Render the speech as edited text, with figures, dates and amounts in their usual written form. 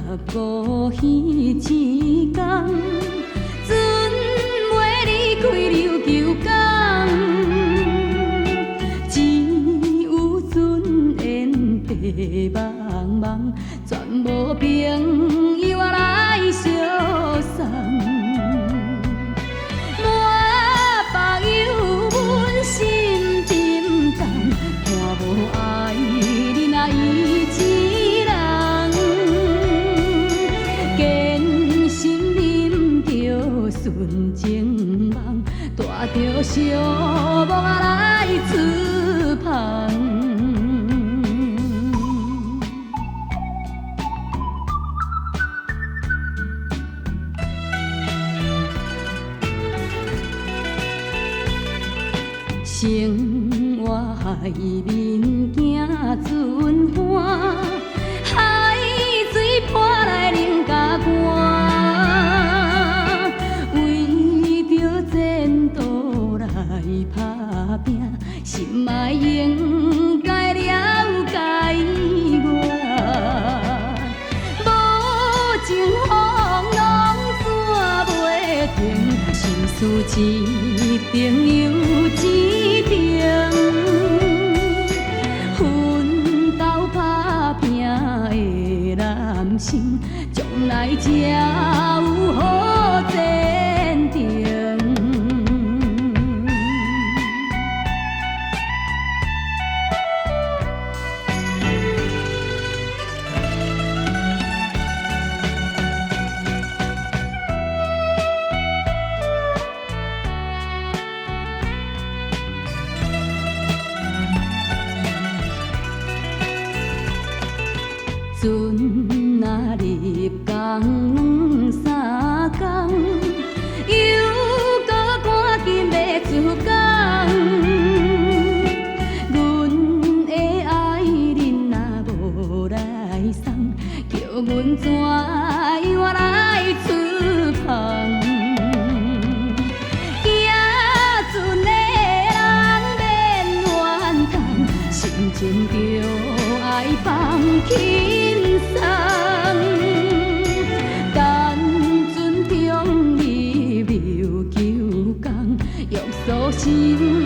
五彼一工，船袂離開琉球港，只有船緣白茫茫，全無朋友來相送。滿腹憂阮心沉重，看無愛恁仔伊一人，堅心忍著純情夢，帶著寂寞來出帆。生活海面行船帆，海水潑來冷甲寒。為著前途來拍拚，心愛應該了解我。無情風浪怎袂停？心事一定又一定，奮鬥拍拚的男生，將來才有好前程。船仔入港兩三工，又閣趕緊欲出港。阮的愛人若無來送，叫阮怎樣來出帆？行船的人免怨嘆，心情著愛放輕鬆。單船中入琉球港，約束心。